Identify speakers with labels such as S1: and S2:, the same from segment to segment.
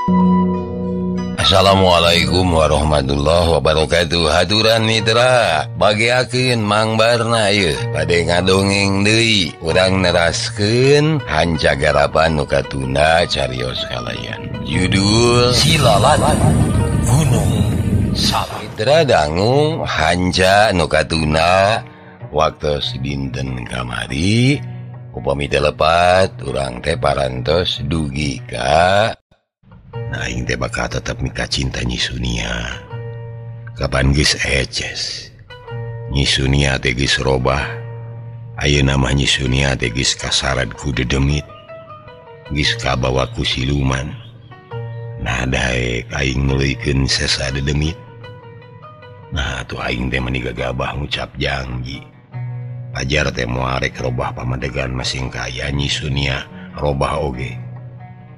S1: Assalamualaikum warahmatullahi wabarakatuh. Haturan mitra, bagiakeun Mang Barna ieu bade ngadongeng deui. Urang neraskeun hanca garapan nu katunda carios kalayan. Judul Silalat Gunung Salak. Mitra dangu hanca nu katunda waktos dinten kamari. Upami teu lepat urang teh parantos dugi ka nah, aing teh bakal tetep mika cinta Nyi Sunia. Kapan geus eces Nyi Sunia teh geus robah. Ayeuna mah Nyi Sunia teh geus kasarad ku dedemit, geus kabawa ku siluman. Nah daek aing nuluykeun sesa dedemit. Nah atuh aing teh meni gagabah ngucap janji. Pajar teh moal rek robah pamadegan masing kaya Nyi Sunia robah oge.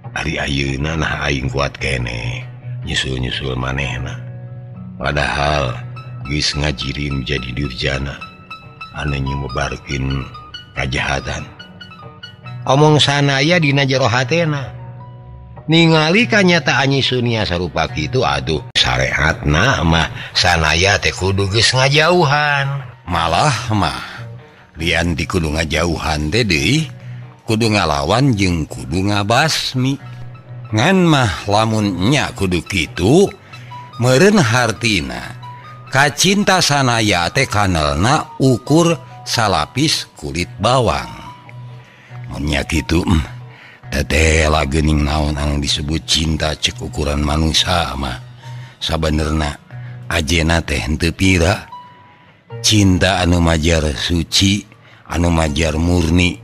S1: Ari ayeuna nah aing kuat keneh nyusul-nyusul manehna. Padahal geus ngajirim jadi durjana anu nyebarkeun kajahatan. Omong sanaya dina jero hatena. Ningali kanyataan Nyi Sunia sarupa kitu, aduh sareatna mah sanaya teh kudu geus ngajauhan. Malah mah lian ti kudu ngajauhan teh deui kudu ngalawan jeung kudu ngabasmi. Ngan mah lamun nya kudu kitu meureun hartina kacinta sanaya teh kanelna ukur salapis kulit bawang. Mun nya kitu teteh geuning naon anu disebut cinta cek ukuran manusia mah sabenerna ajena teh henteu pira. Cinta anu majar suci, anu majar murni,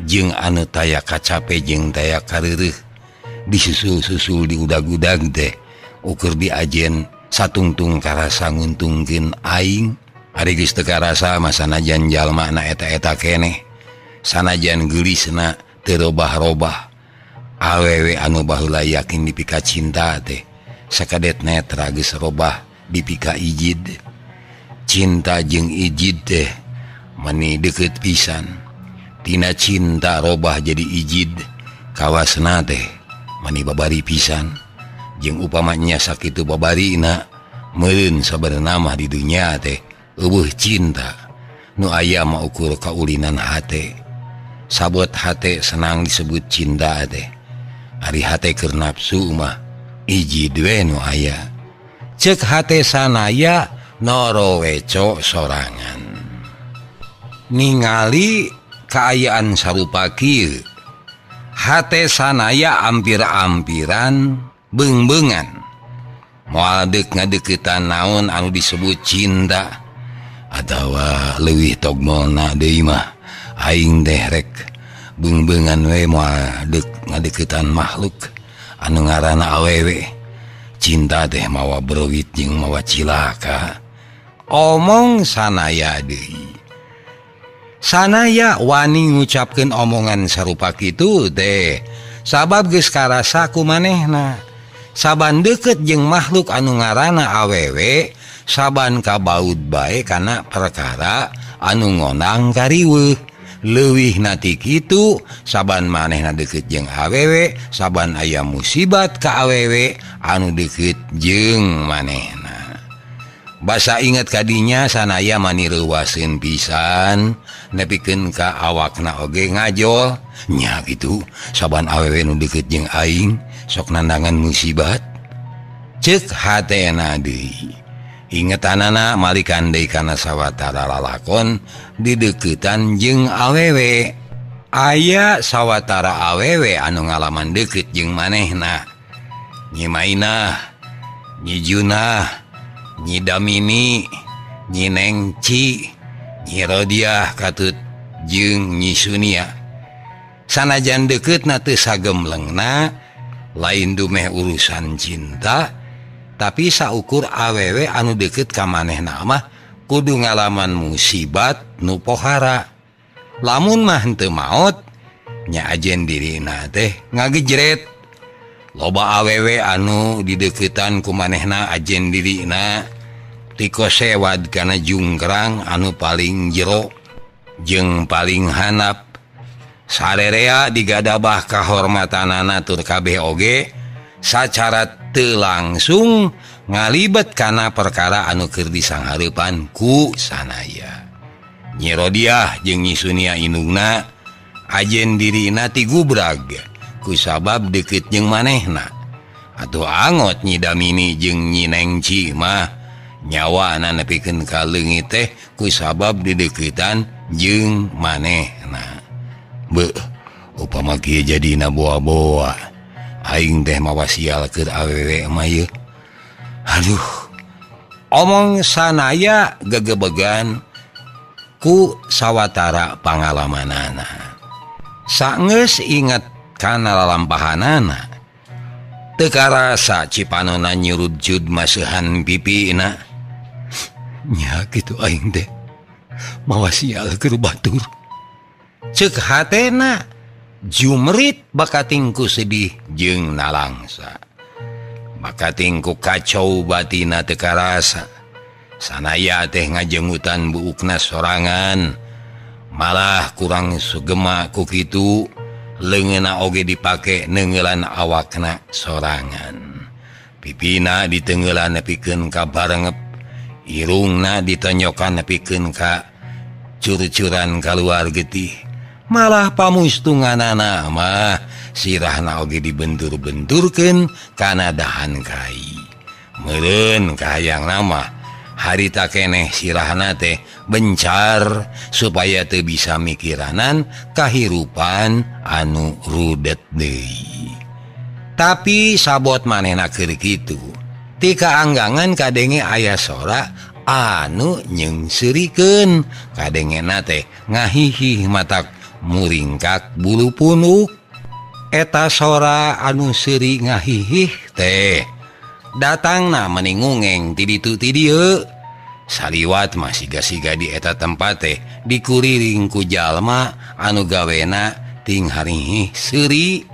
S1: jeung anu taya kacape jeung taya kareureut disusul-susul diudag-udag teh ukur diajen satungtung karasa nguntungkeun aing. Ari geus teu karasa mah sanajan jalma na eta-eta keneh, sanajan geulisna teu robah-robah. Awewe anu baheula yakin dipika cinta teh sakadet netra geus robah dipika ijid. Cinta jeung ijid teh meni deukeut pisan. Tina cinta robah jadi ijid, kawasna teh mani babari pisan. Jeung upamanya sakitu babarina meureun sabenerna mah di dunya teh eueuh cinta. Nu aya mah ukur kaulinan hate. Sabot hate senang disebut cinta teh. Ari hate keur nafsu mah ijid we nu aya. Ceuk hate sanaya noroweco sorangan. Ningali kaayaan sarupa kieu, hate sanaya ampir-ampiran beungbeungan. Moal deuk ngadeuketan naon anu disebut cinta atawa leuwih togmolna deui mah aing teh rek beungbeungan we moal deuk ngadeuketan makhluk anu ngaranna awewe. Cinta teh mawa browit jeung mawa cilaka. Omong sanaya deui. Sanaya wani ngucapkeun omongan sarupa kitu teh sabab geus karasa ku manehna. Saban deukeut jeung makhluk anu ngaranna awewe, saban kabaud bae kana perkara anu ngonang kariweuh. Leuwih na ti kitu, saban manehna deukeut jeung awewe, saban aya musibat ka awewe anu deukeut jeung manehna. Basa inget kadinya sanaya mani reuwaseun pisan nepikeun ka awakna oge ngajol. Nya kitu saban awewe nu deukeut jeung aing sok nandangan musibat. Ceuk hatena deui. Ingetanana malikan deui kana sawatara lalakon dideuketan jeung awewe. Aya sawatara awewe anu ngalaman deukeut jeung manehna. Nyi Mainah, Nyi Junah, Nyi Damini, Nyi Nengci, Nyi Rodiah katut jeung Nyi Sunia. Sanajan deukeutna teu sagemlengna, lain dumeh urusan cinta, tapi saukur awewe anu deukeut ka manehna mah kudu ngalaman musibat nu pohara. Lamun mah henteu maot, nya ajen dirina teh ngagejret. Loba awewe anu dideuketan ku manehna ajen dirina tiko sewad kana jungkrang anu paling jero jeung paling hanap. Sarerea digadabah kahormatanana tur kabeh oge Sacara teu langsung ngalibet kana perkara anu keur disanghareupan ku sanaya. Nyi Rodiah jeung Nyi Sunia indungna ajen dirina ti gubrag kusabab deukeut jeung manehna. Atuh angot Nyi Damini jeung Nyi Nengci mah nyawana nepikeun ka leungit teh kusabab dideuketan jeung manehna. Beuh, upama kieu jadina boa-boa. Aing teh mawa sial keur awewe mah ieu. Aduh, omong sanaya gegebegan ku sawatara pangalamanana. Saenggeus inget kana lalampahanana, teu karasa cipanona nyurujud maseuhan pipina. Nya kitu aing teh mawa sial keur batur. Ceuk hatena jumrit bakatingku sedih jeung nalangsa. Bakatingku kacau batina teu karasa. Sanaya teh ngajengutan buukna sorangan. Malah kurang sugema ku kitu, leungeunna oge dipake neungeulan awakna sorangan. Pipina diteungeulan nepikeun ka barengep, irungna ditonyokan nepikeun ka cur-curan kaluar getih. Malah pamustunganana mah sirahna oge dibentur-benturkeun kana dahan kai. Meureun kahayangna mah harita keneh sirahna teh bencar supaya teu bisa mikiranan kahirupan anu rudet deui. Tapi sabot manehna keur kitu, ti kaanggangan kadenge aya sora anu nyeungseurikeun, kadengena teh ngahihih matak muringkak bulu punuk. Eta sora anu seuri ngahihih teh datangna meni ngungeng ti ditu ti dieu. Saliwat mah siga-siga di eta tempat teh dikuriring ku jalma anu gawena ting harihih seuri.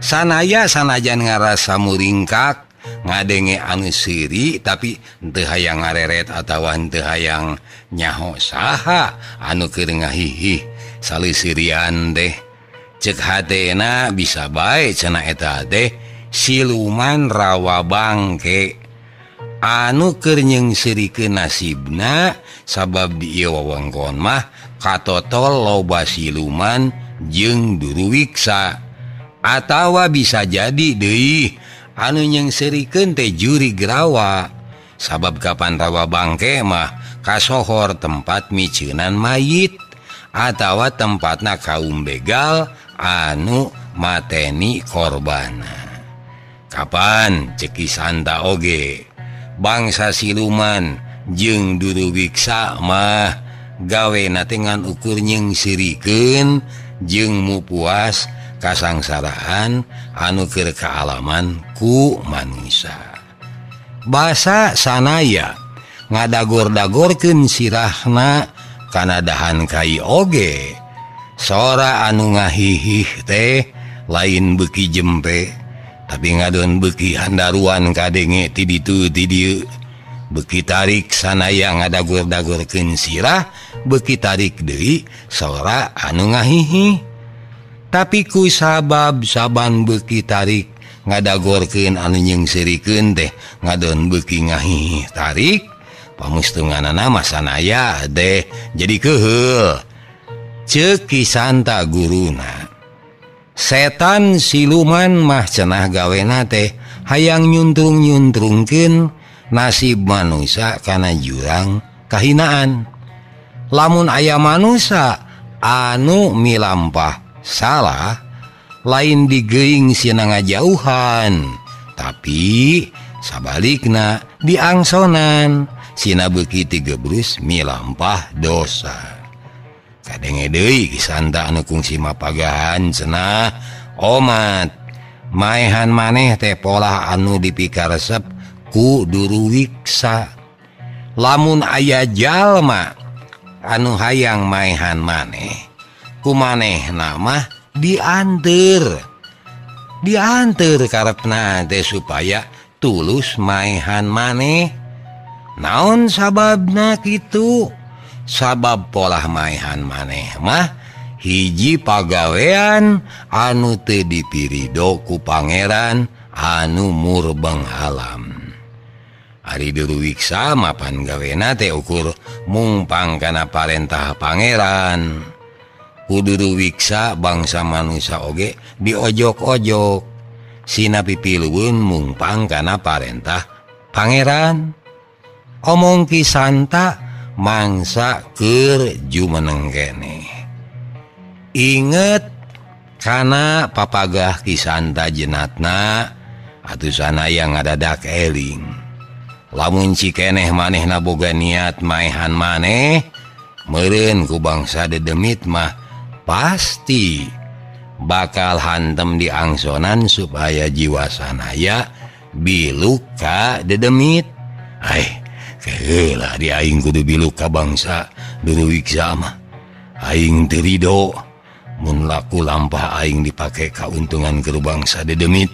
S1: Sanaya sanajan ngarasa muringkak ngadenge anu seuri, tapi teu hayang ngareret atawa teu hayang nyaho saha anu keur ngahihih saleuserian teh. Ceuk hatena bisa bae cenah eta teh siluman rawa bangke anu keur nyeungseurikeun nasibna, sabab di ieu wewengkon mah katotol loba siluman jeung duruwiksa. Atawa bisa jadi deui anu nyeungseurikeun teh jurig rawa, sabab kapan rawa bangke mah kasohor tempat miceunan mayit atawa tempatna kaum begal anu mateni korbana. Kapan ceki santa oge bangsa siluman jeung duruwiksa mah gawena teh ngan ukur nyeungseurikeun jeung mupuas kasangsaraan anu keur kaalaman ku manusia. Basa sanaya ngadagor-dagorkeun sirahna kana dahan kai oge. Sora anu ngahihih teh lain beuki jempe, tapi ngadon beuki handaruan kadenge ti ditu ti dieu. Beuki tarik sanaya ngadagor-dagorkeun sirah, beuki tarik deui sora anu ngahihih. Tapi ku sabab saban beuki tarik ngadagorkeun anu nyeungseurikeun teh ngadon beuki ngahihih tarik, pamustunganana mah sanaya teh jadi keuheul. Ceuk Ki Santa guruna, setan siluman mah cenah gawena teh hayang nyuntrung-nyuntrungkeun nasib manusia kana jurang kahinaan. Lamun aya manusia anu milampah salah, lain digeuing sina ngajauhan, tapi sabalikna diangsonan sina beuki tigebrus milampah dosa. Kadenge deui Ki Santa anu kungsi mapagahan cenah omat maehan maneh teh polah anu dipikaresep ku duruwiksa. Lamun aya jalma anu hayang maehan maneh, ku manehna mah dianteur. Dianteur karepna teh supaya tulus maehan maneh. Naon sababna kitu? Sabab polah maehan maneh mah hiji pagawean anu teu dipirido ku pangeran anu murbeng alam. Ari Duruwiksa mapan gawena teh ukur mungpang kana parentah pangeran. Ku Duruwiksa bangsa manusia oge diojok-ojok. Sina pipilueun mungpang kana parentah pangeran. Omong Ki Santa mangsa keur jumeneng keneh. Inget kana papagah Ki Santa jenatna atuh sanaya ngadadak eling. Lamun cikeneh manehna boga niat maehan maneh, meureun ku bangsa dedemit mah pasti bakal hantem diangsonan supaya jiwa sanaya biluk ka dedemit. Ai, keheula di aing kudu biluk ka bangsa Duruwiksa mah. Aing teu rido mun laku lampah aing dipake kauntungan keur bangsa dedemit.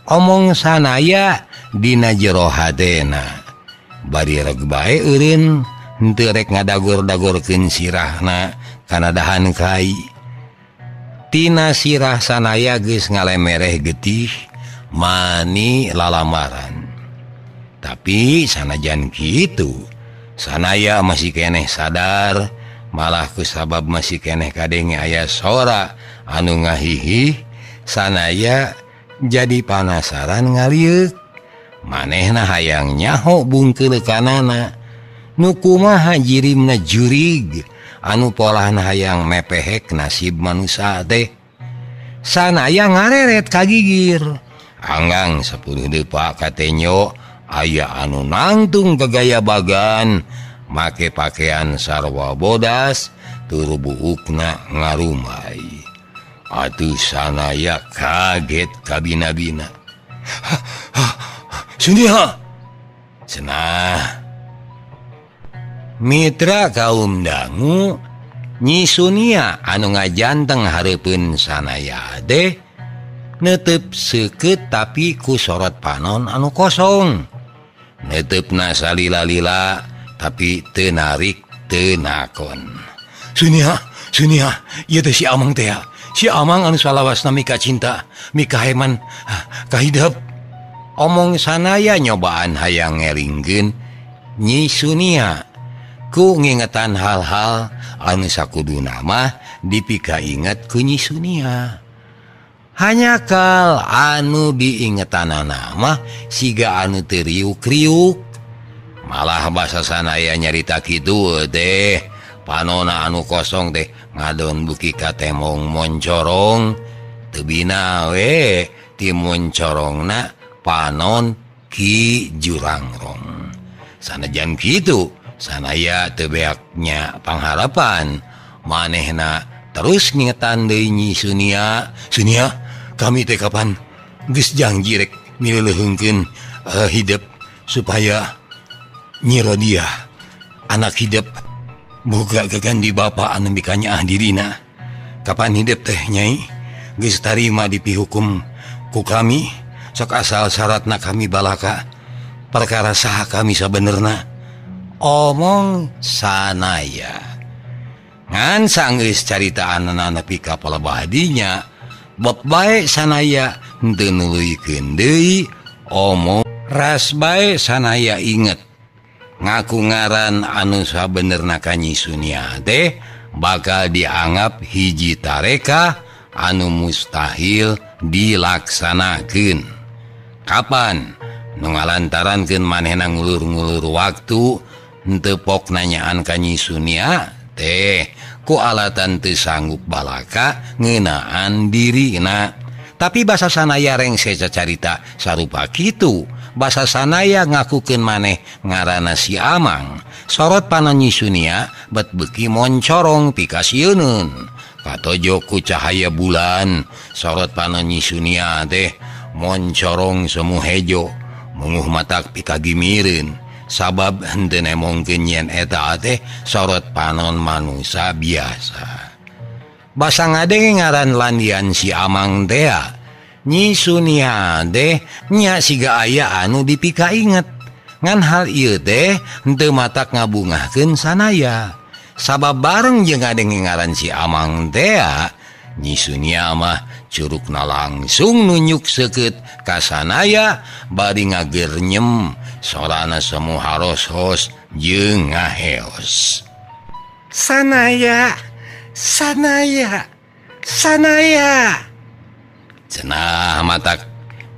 S1: Omong sanaya dina jero hatena bari reg bae eureun henteu rek ngadagor-dagorkeun sirahna kana dahan kai. Tina sirah sanaya geus ngalemereh getih mani lalamaran. Tapi sanajan kitu sanaya masih keneh sadar, malah kusabab masih keneh kadenge aya sora anu ngahihih, sanaya jadi panasaran ngaliuk. Manehna hayang nyaho bungkeulekanana nu kumaha jirimna jurig anu polahna hayang mepehek nasib manusia teh. Sanaya ngareret ka gigir. Anggang 10 depak katenyo aya anu nangtung kagaya bagan make pakaian sarwa bodas tur buukna ngarumai. Atuh sanaya kaget kabina-bina. Sunia cenah. Mitra kaum dangu Nyi Sunia anu ngajanteng hareupeun sanaya teh neuteup seukeut tapi ku sorot panon anu kosong. Neuteupna salila-lila tapi teu narik teu nakon. Sunia, Sunia, ieu teh si Amang teh. Si Amang anu salawasna mika cinta, mika heman, kahidep. Omong sanaya nyobaan hayang ngelingkeun Nyi Sunia ku ngingetan hal-hal anu sakuduna mah dipika inget ku Nyi Sunia. Hanyakal anu diingetanana mah siga anu teu riuk-riuk. Malah basa sanaya nyarita kitu teh panona anu kosong teh ngadon buki ka temong moncorong teu bina we ti moncorongna panon Ki Jurangrong. Sanajan kitu sanaya teu beaknya pangharapan manehna terus ngingetan deui Nyi Sunia. Sunia, kami teh kapan geus janji rek mileuleungkeun hidep supaya Nyi Rodia anak hidep boga gagandi bapa anu mikanyaah dirina. Kapan hidep teh Nyai geus tarima dipihukum ku kami, sok asal syaratna kami balaka perkara saha kami sabenerna. Omong sanaya ngan sanggeus caritaanana nepi ka palebah dinya bab bae sanaya henteu nuluykeun deui omong. Ras bae sanaya inget ngaku ngaran anu sabenerna ka Nyi Sunia teh bakal dianggap hiji tareka anu mustahil dilaksanakeun. Kapan nu ngalantarankeun manehna ngulur-ngulur waktu henteu pok nanyaan ka Nyi Sunia teh ku alatan teu sanggup balaka ngeunaan dirina. Tapi basa sanaya rengse cacarita sarupa kitu. Basa sanaya ngakukeun maneh ngaranna si Amang. Sorot panon Nyi Sunia bet beuki moncorong pikasieuneun. Katojo ku cahaya bulan sorot panon Nyi Sunia teh moncorong semu hejo munguh matak pikagimireun. Sabab henteu nemongkeun yen eta teh sorot panon manusia biasa. Basa ngadenge ngaran landian si Amang tea, Nyi Sunia teh nya siga aya anu dipika inget. Ngan hal ieu teh henteu matak ngabungahkeun sanaya. Sabab bareng jeung ngadenge ngaran si Amang tea, Nyi Sunia mah Curugna langsung nunjuk seukeut ka Sanaya bari ngagernyem sorana semu haros-hos jeung ngaheos. Sanaya, Sanaya, Sanaya. Cenah matak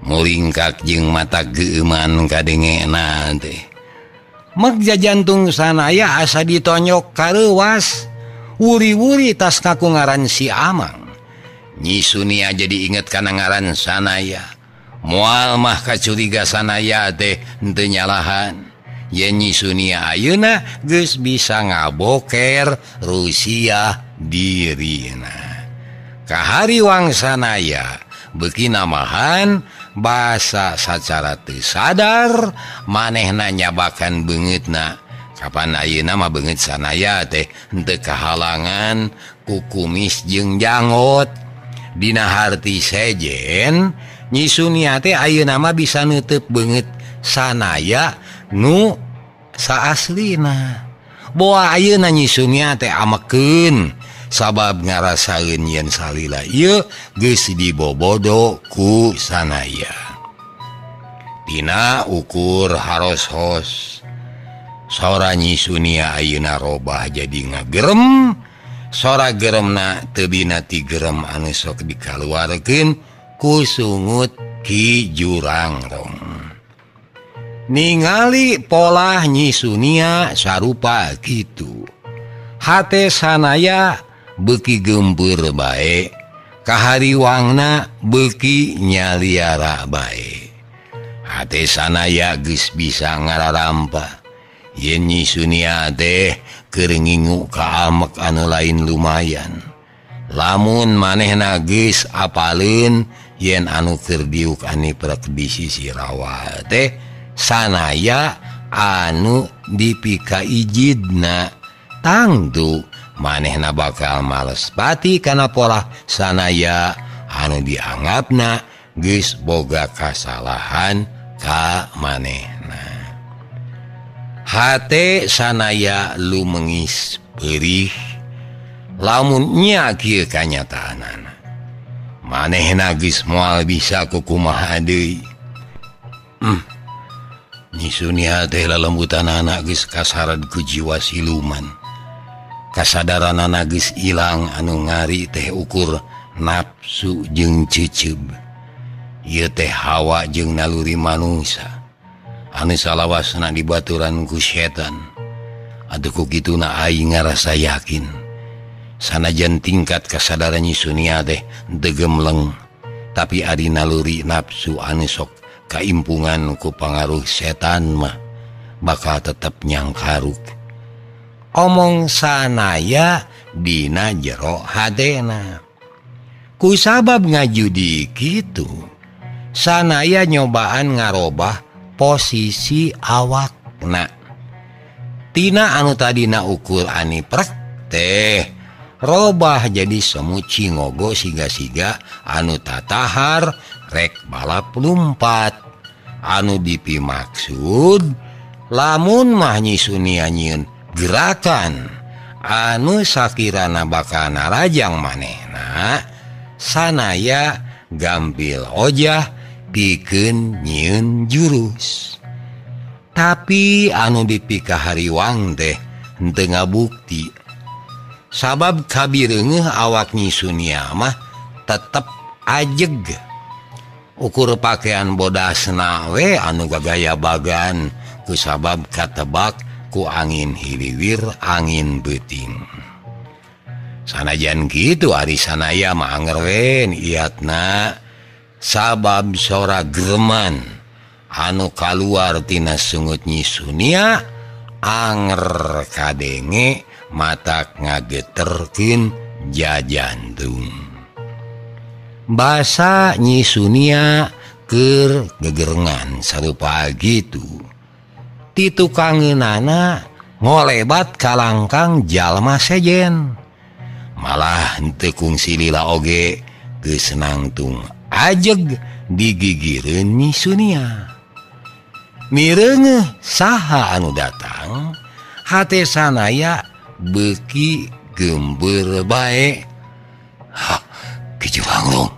S1: muringkak jeung mata geuman kadengena teh. Megja jantung Sanaya asa ditonyok kareuwas. Wuri-wuri tas ngaku ngaran si Amang. Nyi Sunia jadi inget kana ngaran Sanaya. Moal mah kacuriga Sanaya teh henteu nyalahan. Yen Nyi Sunia ayeuna geus bisa ngaboker Rusia dirina. Kahariwang Sanaya beuki namahan basa sacara teu sadar manehna nyabakan beungeutna. Kapan ayeuna mah beungeut Sanaya teh henteu kahalangan ku kumis jeung janggot. Dina harti sejen Nyi Sunia teh ayeuna mah bisa neuteub beungeut Sanaya nu saaslina. Boa ayeuna Nyi Sunia teh amekeun sabab ngarasaeun yen salila ieu geus dibobodo ku Sanaya. Tina ukur haros-hos sora Nyi Sunia ayeuna robah jadi ngagerem. Sora geremna tebina ti gerem anu sok dikaluarkeun ku sungut Ki Jurangrong. Ningali polah Nyi Sunia sarupa kitu. Hate Sanaya beuki geumpeur bae, kahariwangna beuki nyaliara bae. Hate Sanaya geus bisa ngararampa yen Nyi Sunia teh keur ngingu ka amek anu lain lumayan. Lamun manehna geus apaleun yen anu keur diuk ani prek di sisi rawa teh Sanaya anu dipikaijidna, tangtu manehna bakal males pati kana polah Sanaya anu dianggapna geus boga kasalahan ka manehna. Hate Sanaya lumengis perih lamun nya kieu kanyataanana. Manehna geus moal bisa kukumaha deui. Nyi Sunia teh lalembutanana geus kasarad ku jiwa siluman. Kasadaranana geus ilang anu ngari teh ukur nafsu jeung ceuceub. Ieu teh hawa jeung naluri manusia. Anu salawasna dibaturan ku setan. Aduh ku kituna aing ngarasa yakin. Sanajan tingkat kasadaran Nyi Sunia teh teu gemleng, tapi ari naluri nafsu anu sok kaimpungan ku pangaruh setan mah bakal tetep nyangkaruk. Omong Sanaya dina jero hatena. Ku sabab ngajudi kitu, Sanaya nyobaan ngarobah posisi awakna. Tina anu tadina ukur ani prek teh robah jadi semu cingogo siga-siga anu tatahar rek balap lumpat. Anu dipimaksud lamun mah Nyi Sunia nyieun gerakan anu sakirana bakal narajang manehna, Sanaya gampil ojah pikeun nyieun jurus. Tapi anu dipikahariwang teh henteu ngabukti. Sabab kabireungeuh awak Nyi Sunia mah tetep ajeg. Ukur pakaian bodasna we anu gagaya bagan kusabab katebak ku angin hiliwir angin beuting. Sanajan kitu ari Sanaya mah anger we iatna sabab sora greman anu kaluar tina sungut Nyi Sunia anger kadenge matak ngageterkeun jajantung. Basa Nyi Sunia keur gegerengan sarupa gitu. Ti tukangeunana ngolebat kalangkang jalma sejen. Malah henteu kungsi lila oge geus nangtung ajeg digigireun Nyi Sunia. Mireungeuh saha anu datang, hate Sanaya beuki geumbeur bae. Hah, Ki Jurangrong.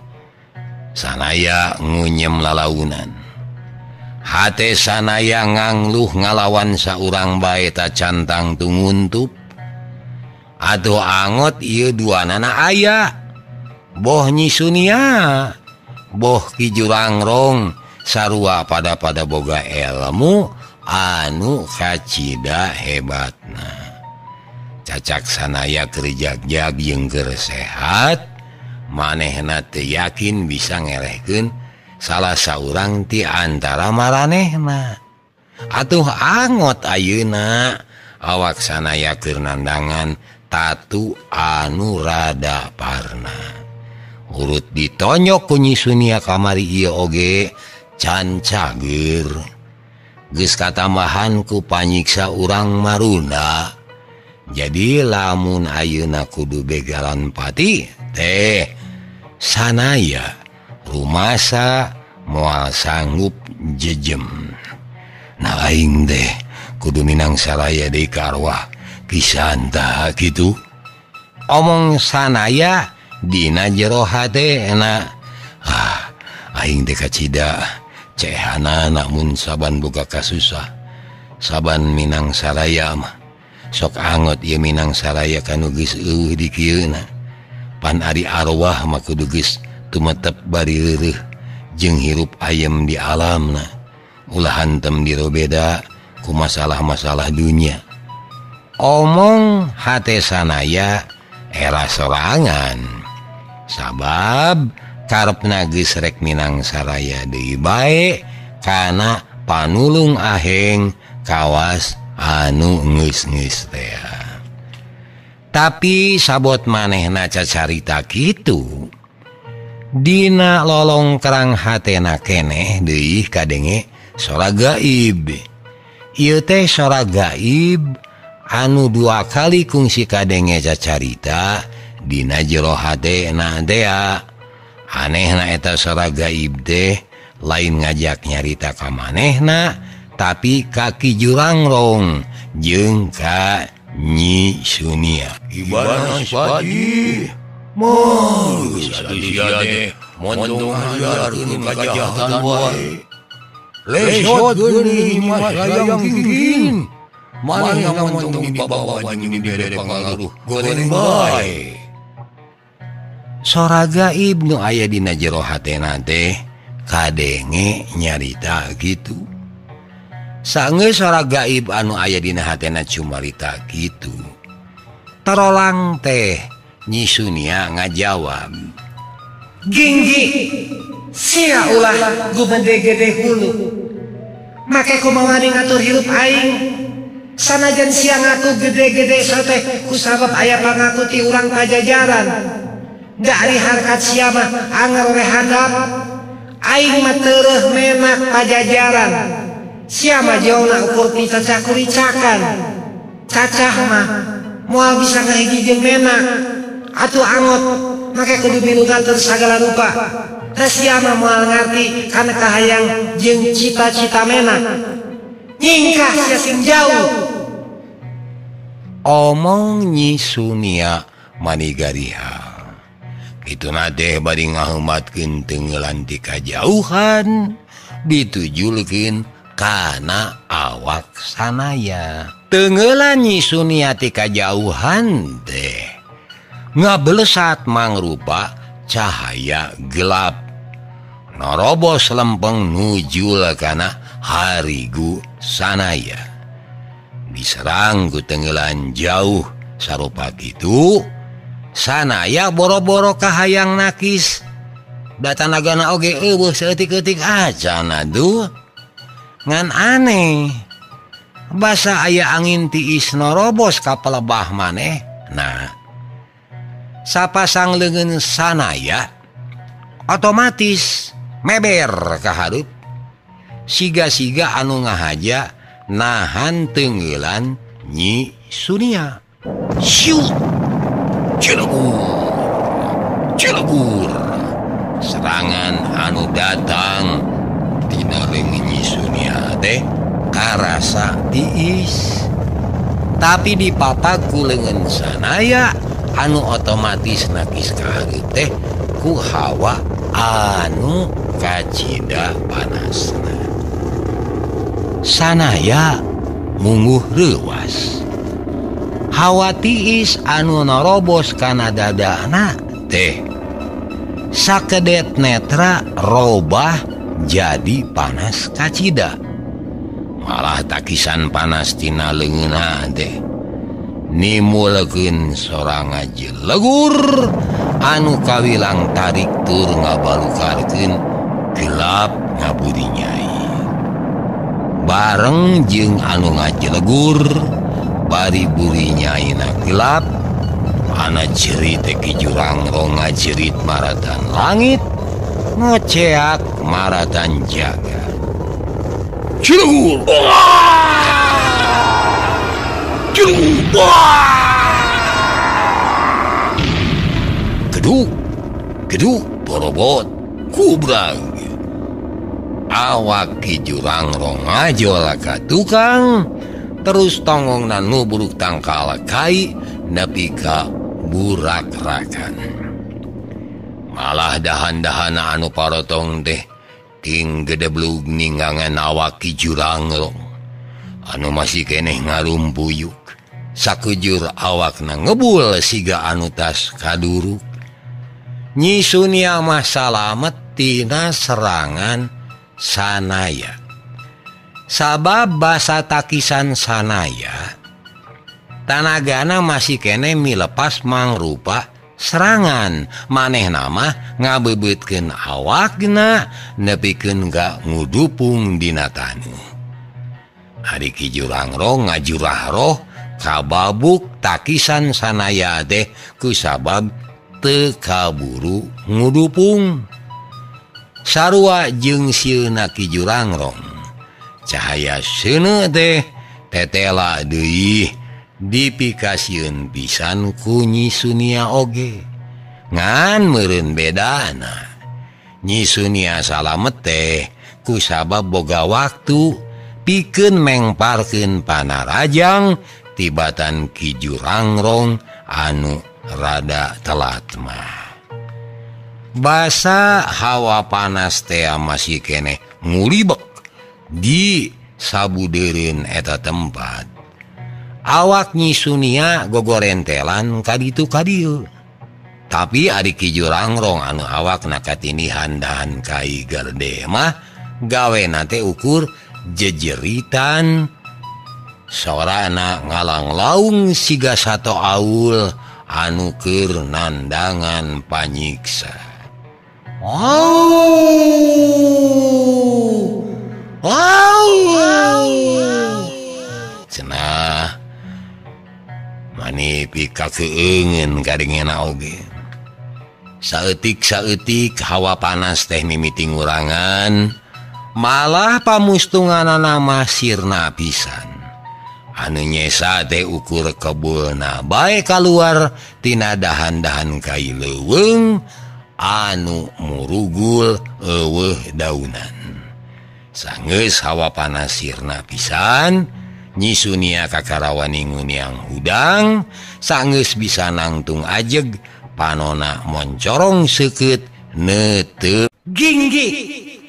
S1: Sanaya ngunyem lalaunan. Hate sanaya ngangluh ngalawan saurang bae tacantang tunguntup. Atuh angot ieu duanana aya. Boh Nyi Sunia, boh Ki Jurangrong sarua pada-pada boga ilmu anu kacida hebatna. Cacak sanaya keur jagjag jeung keur sehat, manehna teu yakin bisa ngelehkeun salah saurang ti antara maranehna. Atuh angot ayeuna awak sanaya keur nandangan tatu anu rada parna. Urut ditonyok ku Nyi Sunia kamari ieu oge can cager. Geus katambahan ku panyiksa urang Marunda. Jadi lamun ayeuna kudu begalan pati teh sanaya rumasa moal sanggup jejem. Nah aing teh kudu minang saraya deui ka arwah Ki Santa kitu. Omong sanaya dina jero hatena. Ah, aing teh kacida cehana namun saban boga kasusah. Saban minang saraya mah sok angot ieu minang saraya kanu geus eueuh di kieuna. Pan ari arwah mah kudu geus tumetep bari reureuh jeung hirup ayem di alamna. Ulah hantem dirobeda ku masalah-masalah dunya. Omong hate sanaya era sorangan. Sabab karepna geus rek minang saraya deui bae kana panulung aheng kawas anu geus-geus teh. Tapi sabot manehna cacarita kitu, dina lolong kerang hatena keneh deui kadenge sora gaib. Ieu teh sora gaib anu dua kali kungsi kadenge cacarita dina jero hatena tea. Anehna eta sora gaib teh lain ngajak nyarita ka manehna, tapi ka Ki Jurangrong jeung ka Nyi Sunia.
S2: Ibadah padi mah geus atuh sia teh montong ngajarkeun kajahatan wae. Lesot geuning mah sayang kikin. Manehna montong dibawa jeung dibere pangaruh goreng bae.
S1: Sora gaib nu aya dina jero hatena teh kadenge nyarita kitu. Sange sora gaib anu aya dina hatena cumarita kitu. Tarolang teh Nyi Sunia ngajawab,
S3: "Ginggi, sia ulah gumede gede hulu. Make kumaha ngatur hirup aing. Sanajan sia ngaku gede-gede soteh kusabab aya pangaku ti urang pajajaran. Da ari harkat sia mah anger we handap. Aing mah tereuh menak pajajaran. Sia mah jauhna ukur ti cacah kuricakan. Cacah mah moal bisa ngahiji jeung menak. Atuh angot make kudu milu ngatur sagala rupa. Teh sia mah moal ngarti kana kahayang jeung cita-cita menak. Nyingkah sia sing jauh."
S1: Omong Nyi Sunia manigariha. Kituna teh bari ngaheumatkeun tenggelan ti kajauhan ditujulkeun kana awak sanaya. Tenggelan Nyi Sunia ti kajauhan teh ngabelesat mangrupa cahaya gelap. Norobos lempeng nujul kana harigu sanaya. Diserang ku tenggelan jauh sarupa kitu. Sanaya boro-boro kahayang nakis. Da tanagana oge eueuh saeutik-eutik acan aduh. Ngan aneh, basa aya angin tiis norobos ka pelebah maneh. Nah, sapasang leungeun sanaya otomatis meber ka hareup. Siga-siga anu ngahaja nahan tenggelan Nyi Sunia. Siut! Cilebur, cilebur. Serangan anu datang tina leungeun Nyi Sunia teh karasa tiis. Tapi dipapak ku leungeun sanaya anu otomatis nakis ka hareup teh ku hawa anu kacida panasna. Sanaya mungguh reuwas. Hawa tiis anu narobos kana dadana teh sakedet netra robah jadi panas kacida. Malah takisan panas tina leungeunna teh nimulekeun sorang ngajelegur anu kawilang tarik tur ngabalukarkeun gelap ngabudi nyai. Bareng jeung anu ngajelegur bari buri nyaina gelap, ana jerit teh Ki Jurangrong ngajerit maratan langit, ngoceak maratan jagat.
S2: Cilegur! Cilegur!
S1: Geduk, geduk, borobot, kubrang. Awak Ki Jurangrong ngajol ka tukang, terus tonggongna nubruk tangkal kai nepi ka burakrakan. Malah dahan-dahana anu parotong teh ting gedeblug ninggangan awak Ki Jurangrong anu masih keneh ngarumpuyuk. Sakujur awakna ngebul siga anu tas kaduruk. Nyi Sunia mah salamet tina serangan Sanaya. Sabab basa takisan Sanaya, tanagana masih keneh milepas mangrupa serangan. Manehna mah ngabebeutkeun awakna nepikeun ka ngudupung dina taneuh. Ari Ki Jurangrong ngajurah roh kababuk takisan Sanaya teh kusabab teu kaburu ngudupung. Sarua jeung sieuna Ki Jurangrong, cahaya seuneu teh tetela deui dipikasieun pisan ku Nyi Sunia oge. Ngan meureun bedana, Nyi Sunia salamet teh kusabab boga waktu pikeun mengparkeun panarajang tibatan Ki Jurangrong anu rada telat mah. Basa hawa panas teh masih keneh ngulibek di sabudeureun eta tempat. Awak Nyi Sunia gogorentelan kaditu kadieu. Tapi ari Ki Jurangrong anu awakna katinihan dahan kai gerde mah gawena teh ukur jejeritan, sorana ngalanglaung siga sato aul anu keur nandangan panyiksa. Wow! Wow! Cenah mani pikakeungeun kadengena oge. Saeutik-saeutik hawa panas teh mimiti ngurangan, malah pamustunganana mah sirna pisan. Anu nyesa teh ukur kebulna bae kaluar tina dahan-dahan kai leuweung anu murugul eueuh daunan. Sanggeus hawa panas sirna pisan, Nyi Sunia kakarawani nguniang hudang, sanggeus bisa nangtung ajeg, panona moncorong seukeut neuteup.
S3: Ginggi,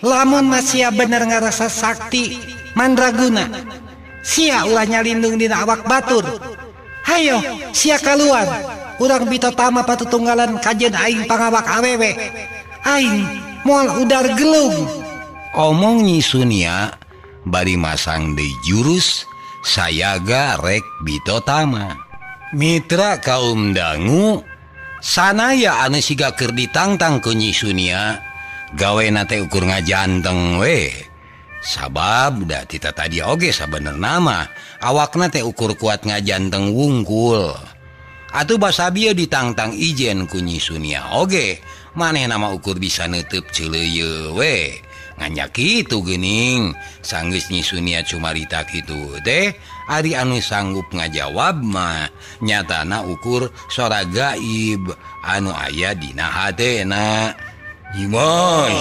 S3: lamun masih bener ngarasa sakti mandraguna, sia ulah nyalindung dina awak batur. Hayo, sia kaluar. Urang bitotama patutunggalan kajen aing pangawak awewe. Aing moal udar gelung.
S1: Omong Nyi Sunia bari masang deui jurus sayaga rek bitotama. Mitra kaum dangu sanaya anu siga keur ditangtang ku Nyi Sunia gawena teh ukur ngajanteng we. Sabab da tita tadi oge sabenerna mah awakna teh ukur kuat ngajanteng wungkul. Atuh basa bieu ditangtang ijen ku Nyi Sunia oge manehna mah ukur bisa neuteub ceuleuyeut we. Nganyak kitu geuning sanggeus Nyi Sunia cumarita kitu teh ari anu sanggup ngajawab mah nyatana ukur sora gaib anu aya dina hatena.
S2: Nyimas,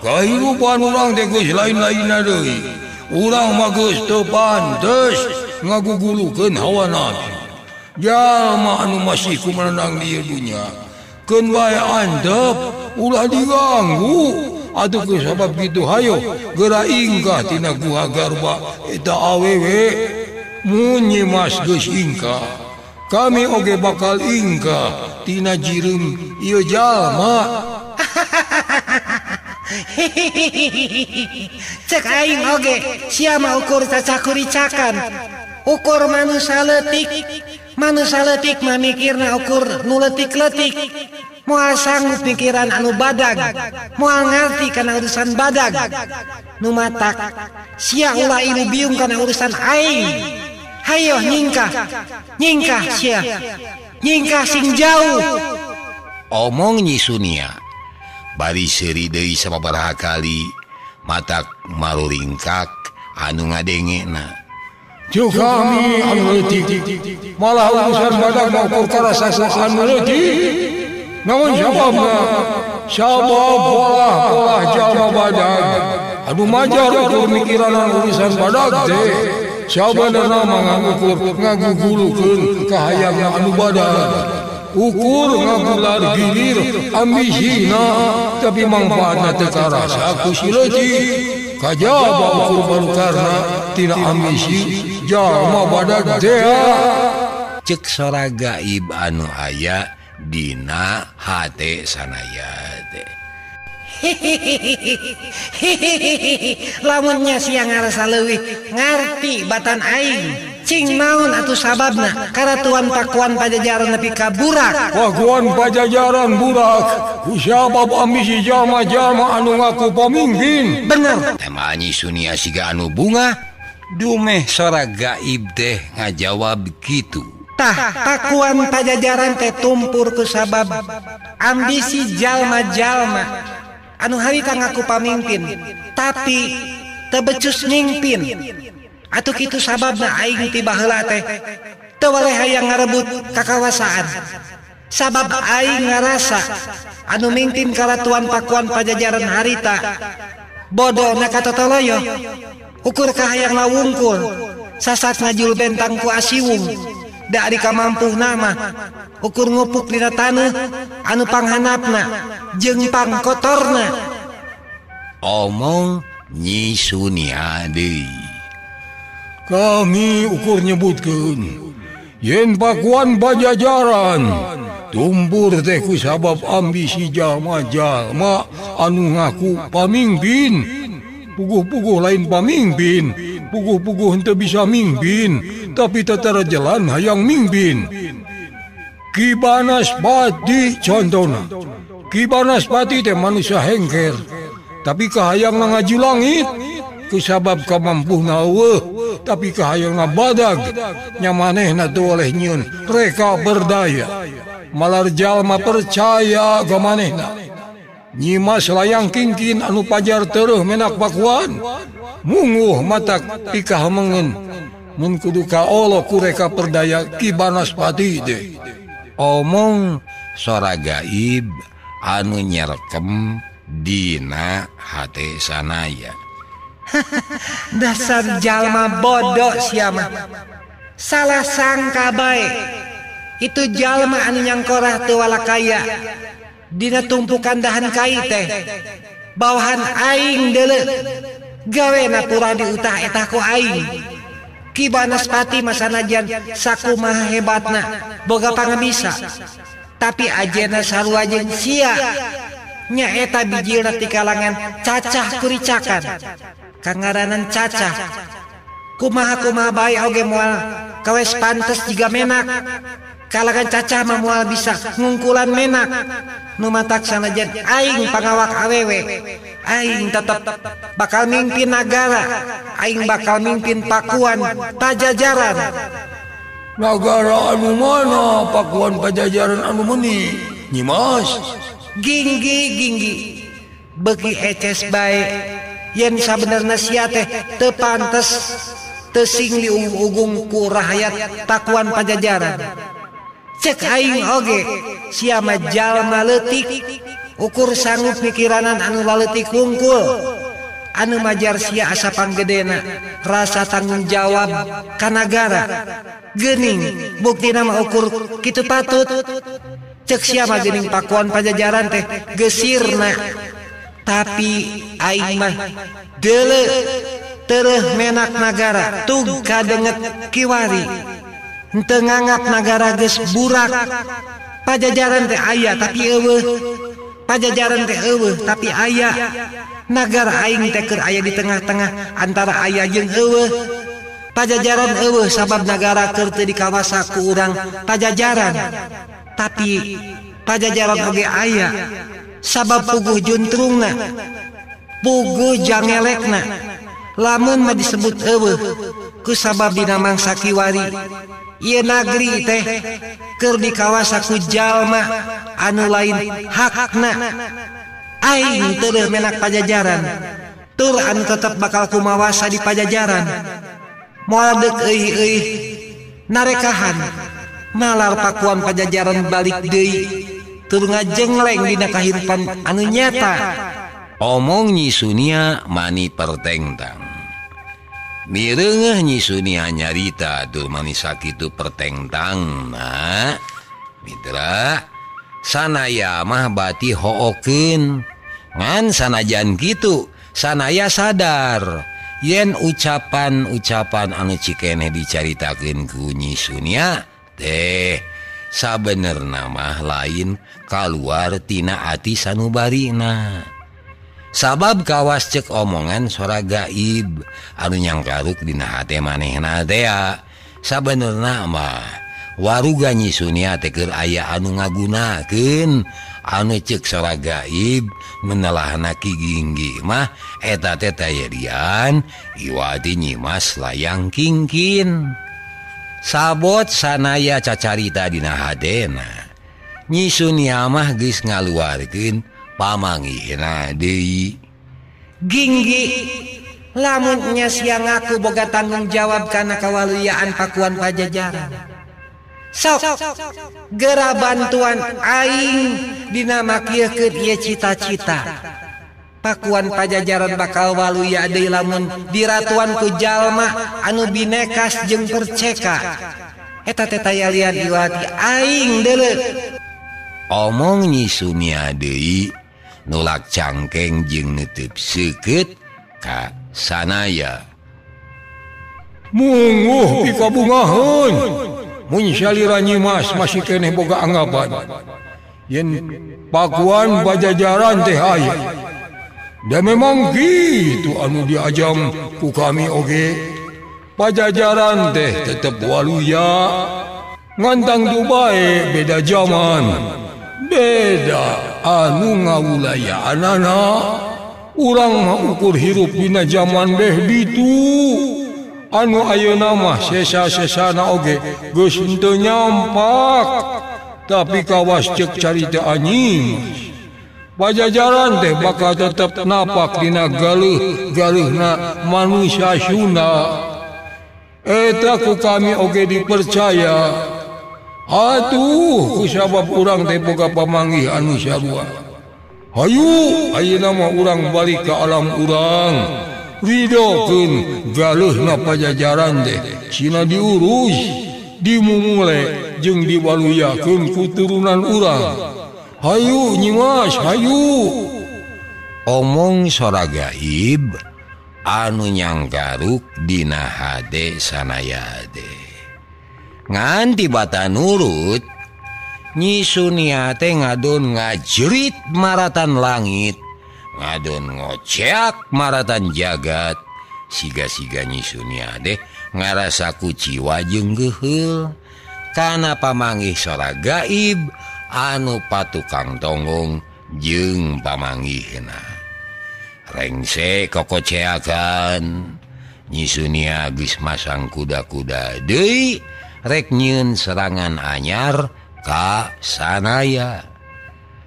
S2: kahirupan urang teh geus lain-lainna deui. Urang mah geus teu pantes ngagugulukeun hawa nafsu. Jalma anu masih kumenang di dunya keun bae antep Ulah diganggu. Aduh ku sabab kitu hayo geura ingkah tina guha garba eta awewe. Mun Nyimas geus ingkah, kami oge bakal ingkah tina jireum ieu jalma.
S3: Cek aing oge sia mah ukur cacakuricakan, ukur manusia leutik. Manusia leutik mah mikirna ukur nu leutik-leutik. Moal sanggup mikiran anu badag, moal ngarti kana urusan badag. Nu matak sia ulah ilu biung kana urusan aing. Hayo nyingkah, nyingkah sia, nyingkah sing jauh.
S1: Omong Nyi Sunia bari seuri deui sababaraha kali, matak maruringkak anu ngadengena.
S2: Cuk kami anu leutik, malah urusan badag mah ukur karasa anu leutik. Namun sababna, sabab polah-polah jalma badag anu majar ukur mikiranan urusan badag teh. Sabenerna mah ngukur ngagugulukeun kahayangna anu badag. Ukur ngagular gilir ambisina, tapi mangfaatna teu karasa ku si leutik. Kajaba ukur barukarna tina ambisi jalma badag teh.
S1: Cek sora gaib anu aya dina hate sanaya teh.
S3: Lamunnya sia ngarasa leuwih ngarti batan aing. Cing naon atuh sababna karatuan Pakuan Pajajaran nepi ka burak.
S2: Pakuan Pajajaran burak ku sabab ambisi jalma-jalma anu ngaku pamimpin.
S3: Bener.
S1: Tema Nyi Sunia siga anu bunga dumeh sora gaib teh ngajawab kitu.
S3: Tah Pakuan Pajajaran teh tumpur ku sabab ambisi jalma-jalma anu harita ngaku pamimpin tapi teu becus nyingpin. Atuh kitu sababna aing ti baheula teh teu waleh hayang ngarebut kakawasaan. Sabab aing ngarasa anu mingpin karatuan Pakuan Pajajaran harita bodona katotoloyo, ukur kahayang lawungkul sasat ngajul bentang ku asiwung. Da ari kamampuhna mah ukur ngupuk dina taneuh anu panghanapna jeung pangkotorna.
S1: Omong Nyi Sunia deui.
S2: Kami ukur nyebutkeun yen Pakuan Pajajaran tumbur teh ku sabab ambisi jalma-jalma anu ngaku pamimpin. Puguh-puguh lain pamimpin, puguh-puguh henteu bisa mimpin, tapi tetara jalan hayang mimpin. Ki Banaspati contona. Ki Banaspati teh manusia hengker, tapi kahayangna ngaju langit. Kusabab kamampuhna eueuh, tapi kahayangna badag. Nya manehna teu oleh nyieun reka berdaya. Malar jalma percaya ka manehna. Nyimas Layang Kingkin anu pajar tereuh menak Pakuan munguh matak pikahamengeun mun kudu kaolo ku reka perdaya Ki Banaspati teh.
S1: Omong sora gaib anu nyerkem dina hate sanaya.
S3: Dasar jalma bodoh sia mah. Salah sangka bae. Itu jalma anu nyangkorah teu walakaya. Dina tumpukan dahan kai teh. Bawahan aing deuleu. Gawena purah diutah etah ku aing. Ki Banaspati masanajan sakumaha hebatna boga pangabisa. Tapi ajena sarua jeung sia. Nyaeta bijilna ti kalangan cacah kuricakan. Kangaranan cacah. Kumaha-kumaha bae oge moal kawes pantes jiga menak. Kalangan cacah mah moal bisa ngungkulan menak. Nu matak sanajan aing pangawak awewe, aing tetep bakal mimpin nagara, aing bakal mimpin Pakuan Pajajaran.
S2: Nagara anu mana Pakuan Pajajaran anu meuni Nyimas?
S3: Ginggi ginggi beuki eces bae. Yen sabenerna sia teh teu pantes teu sing diugung-ugung ku rahayat Pakuan Pajajaran. Cek aing oge sia mah jalma leutik, ukur sanggup mikiranan anu laleutik hungkul. Anu majar sia asa panggedena rasa tanggung jawab ka nagara. Geuning buktina mah ukur kitu patut. Cek siapa geuning Pakuan Pajajaran teh gesirna. Tapi aing mah deuleu tereuh menak nagara tug kadenget kiwari. Henteu nganggap nagara geus burak. Pajajaran teh aya tapi eueuh. Pajajaran teh eueuh tapi aya. Nagara aing teh keur aya di tengah-tengah antara aya jeung eueuh. Pajajaran eueuh sabab nagara keur teu dikawasa ku urang Pajajaran. Tapi Pajajaran oge aya sabab puguh juntrungna, puguh jangelekna. Lamun mah disebut eueuh ku sabab dina mangsa kiwari. Ieu nagri teh keur dikawasa ku jalma anu lain hakna. Aing teu menak Pajajaran, tur anu tetep bakal kumawasa di Pajajaran. Moal deuk euih-euih narekahan malar Pakuan Pajajaran balik deui tur ngajengleng dina kahirupan anu nyata.
S1: Omong Nyi Sunia mani pertengtang. Mireungeuh Nyi Sunia nyarita tur mani sakitu pertengtangna. Mitra sanaya mah bati hookeun. Ngan sanajan kitu sanaya sadar yen ucapan-ucapan anu cikeneh dicaritakeun ku Nyi Sunia teh sabenerna mah lain kaluar tina ati sanubarina. Sabab kawas cek omongan sora gaib anu nyangkaruk dina hate manehna tea. Sabenerna mah waruga Nyi Sunia teh keur aya anu ngagunakeun anu cek sora gaib menelahna Ki Ginggi mah eta teh tayerian iwati Nyimas Layang Kingkin. Sabot sanaya cacarita dina hadena Nyi Sunia mah geus ngaluarkeun pamangihna deui.
S3: Ginggi lamun nya sia ngaku boga tanggung jawab kana kawaluyaan Pakuan Pajajaran, sok gera bantuan aing dina makiekeun ieu cita-cita. Pakuan Pajajaran bakal waluya deui lamun diratuan ku jalma anu binekas jeung perceka. Eta teh tayalian iwati aing deuleu.
S1: Omong Nyi Sunia deui nulak cangkeng jeung neuteub seukeut ka sanaya.
S2: Munguh pikabungaheun mun salira Nyimas masih keneh boga anggapan yen Pakuan Pajajaran teh aya. Da memang gitu anu diajam ku kami oge. Pajajaran teh tetep waluya. Ngantang dubae beda zaman, beda anu ngawulayaanana. Urang mah ukur hirup dina zaman beh ditu. Anu ayeuna mah sesa-sesana oge geus henteu nyampak. Tapi kawas ceuk carita anjing Pajajaran teh bakal tetep napak dina galuh-galuhna manusia Sunda. Eta ku kami oge dipercaya. Atuh ku sabab urang teh boga pamanggih anu sarua. Hayu ayeuna mah urang balik ka alam urang. Ridokeun galuhna Pajajaran teh sina diurus, dimumule jeung diwaluyakeun ku turunan urang. Hayu Nyimas, hayu.
S1: Omong sora gaib anu nyangkaruk dina hade sanaya teh. Ngan tibata nurut Nyi Sunia teh ngadon ngajerit maratan langit, ngadon ngoceak maratan jagat. Siga-siga Nyi Sunia teh ngarasa kuciwa jeung geuheul kana pamanggih sora gaib anu patukang tonggong jeung pamanggihna. Rengse kokoceakan Nyi Sunia geus masang kuda-kuda deui rek nyieun serangan anyar ka sanaya.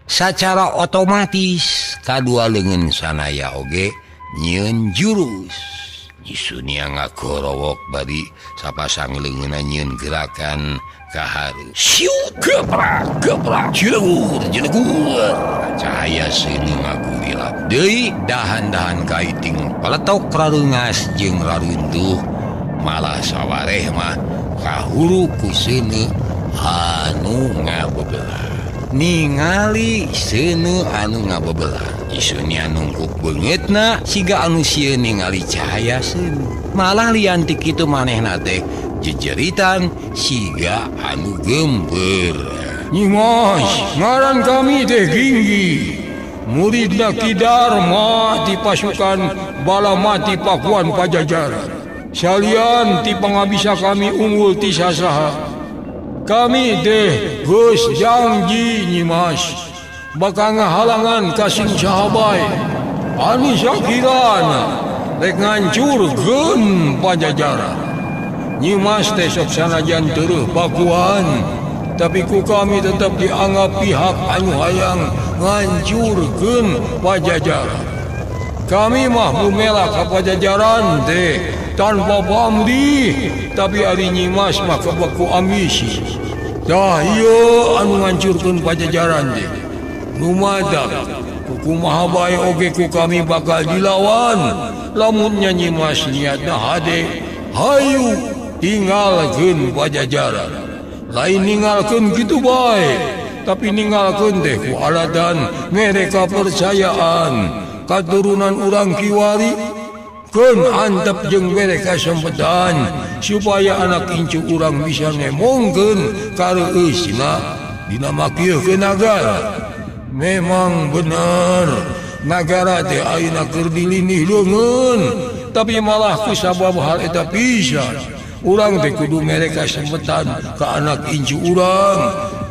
S1: Sacara otomatis kadua leungeun sanaya oge nyieun jurus. Nyi Sunia ngagorowok bari sapasang leungeunna nyieun gerakan kaharu. Siu gebrak gebrak jilegur jilegur. Cahaya seuneu ngagurilap deui dahan-dahan kaiting peletok rareungas jeung raruntuh. Malah sawareh mah kahuru ku seuneu anu ngabebelah. Ningali seuneu anu ngabebelah. Nyi Sunia nungkuk beungeutna siga anu sieun ningali cahaya seuneu. Malah lian ti kitu manehna teh jejeritan siga anu gemper.
S2: Nyimas, ngaran kami teh Ginggi. Muridna Ki Darma di pasukan Balamati Pakuan Pajajaran. Salian ti pangabisa kami unggul ti sasaha. Kami teh geus janji Nyimas bakal ngahalangan ka sing saha bae. Anu sakirana rek ngancurkeun Pajajaran. Nyimas teh sok sanajan teureun Pakuan, tapi ku kami tetap dianggap pihak anu hayang ngancurkeun Pajajaran. Kami mah bumela ka Pajajaran teh tanpa pamrih, tapi ari Nyimas mah kebeku ambisi. Tah ieu anu ngancurkeun Pajajaran teh. Lumadak kumaha bae oge ku kami bakal dilawan. Lamun nya Nyimas niatna hade, hayu tinggalkeun Pajajaran. Lain ninggalkeun kitu bae, tapi ninggalkeun teh ku alatan mere kapercayaan katurunan urang kiwari keun antep jeung mere kasempetan supaya anak incu urang bisa nemongkeun kareueusna dina makieuhkeun nagara. Memang bener nagara teh ayeuna keur dilindih leungeun, tapi malah ku sabab hal eta pisan urang teh kudu mere kasempetan ka anak incu urang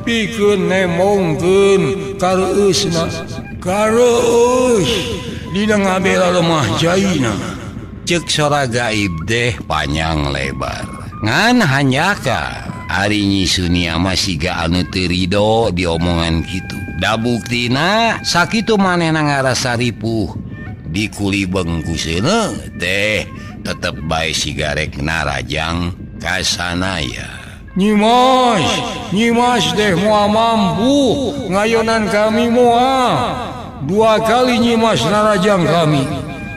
S2: pikeun nemongkeun kareueusna. Kareueus dina ngabela lemah jaina.
S1: Ceuk sora gaib deh panjang lebar. Ngan hanyaka ari Nyi Sunia mah siga anu teu rido diomongan kitu. Da buktina sakitu manehna ngarasa ripuh dikulibeng ku seuneu teh tetep bae sigarek narajang ka sanaya.
S2: Nyimas, Nyimas teh moal mampu ngayonan kami moal. Dua kali Nyimas narajang kami.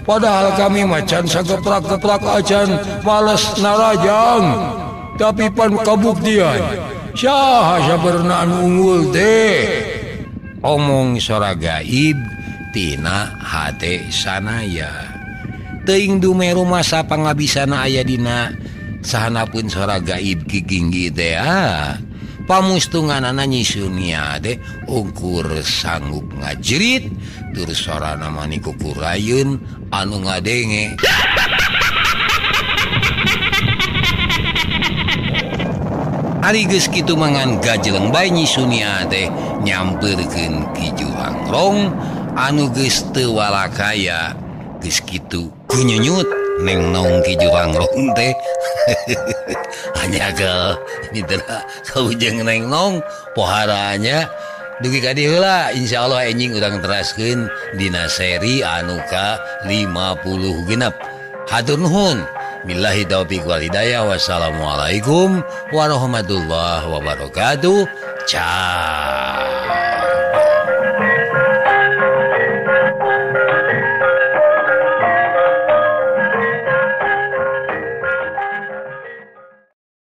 S2: Padahal kami macan sageprak-geprак acan males narajang. Tapi pan kabuktian saha sabenerna anu unggul teh.
S1: Omong sora gaib tina hate sanaya. Teuing dumeru masa pangabisana aya dina sahanapun sora gaib Ki Ginggi teh. Pamustunganana Nyi Sunia teh ukur sanggup ngajerit tur sorana mani kukurayeun anu ngadenge. Ari geus kitu mangan gajeleng bae Nyi Sunia teh nyampeurkeun Ki Juhangrong anu geus teu walakaya. Geus kitu kunyunyut neng nong Ki Juhangrong teh. Hanya ke mitra saujeng neng nong poharanya dugi ka dieu heula. Insyaallah enjing urang teraskeun dina seri anu ka 56. Hatur nuhun. Billahi taufiq wal hidayah. Wassalamualaikum warahmatullahi wabarakatuh. Ciao.